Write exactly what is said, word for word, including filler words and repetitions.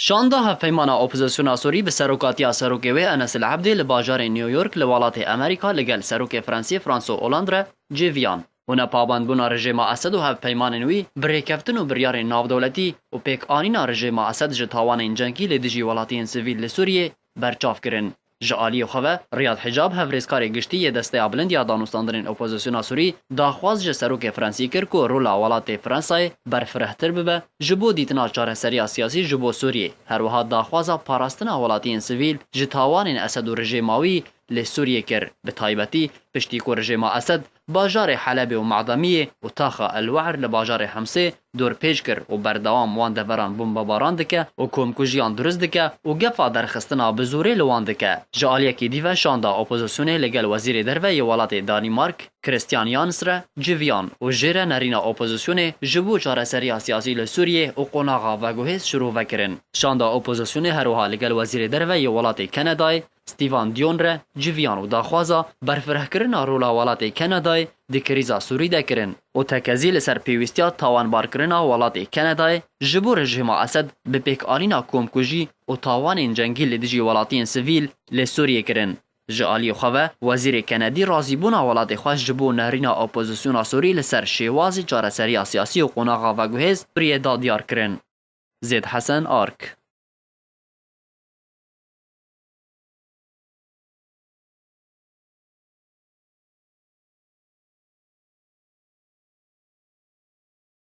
Şanda Hevpeymana Opozisyona Sûrî bi serokatiya serokê wê Enes El Ebdê li bajarê New York li welatê Amerîka li gel serokê Fransê François Hollande re cêviyan. Hûne pabandbûna rejêma Esed û hevpeymanên wî bi rêkeftin û biryarên navdewletî û pêkanîna rejêma Esed ji tawanên cengî li dijî welatiyên sivîl li Sûriyê berçav kirin. Ji aliyê xwe ve Riyad Hicab, hevrêzkarê giştî yê Desteya Bilind ya Danûstandinên Opozisyona Sûrî, daxwaz ji serokê Fransî kir ku rola welatê Fransayê berfirehtir bibe ji bo dîtina çareseriya siyasî ji bo Sûriyê. Her wiha daxwaza parastina welatiyên sivîl ji tawanên Esed û rejêma wî li Sûriyê kir. Bi taybetî piştî ku rejêma Esed bajarê Helebê û Madamiyê û taxa El Wehr li bajarê Hemsê dorpêç kir û berdewam wan deveran bombebaran dike û komkujiyan durist dike û gefa derxistina bi zorê li wan dike. Ji aliyekî dî ve şanda opozisyonê li gel wezîrê derve yê welatê Danîmark, Christian Jens re civiyan û jê re nerîna opozisyonê ji bo çareseriya siyasî li Sûriyê û qonaxa veguhêz şirove kirin. Şanda opozisyonê her wiha li gel wezîrê derve yê welatê Kanadayê, Stephen Dion re civiyan û daxwaza berfirehkirina rola welatê Kanadayê di krîza Sûrî de kirin û tekezî li ser pêwîstiya tawanbarkirina welatê Kanadayê ji bo rejîma Esed bi pêkanîna komkujî û tawanên cengî li dijî welatiyên sivîl li Sûriyê kirin. Ji aliyê xwe ve, wezîrê Kanadî razîbûna welatê xwe ji bo nerîna opozisyona Sûrî li ser şêwazê çareseriya siyasî û qonaxa veguhêz Sûriyê da diyar kirin. Zêd Hesen, Ark.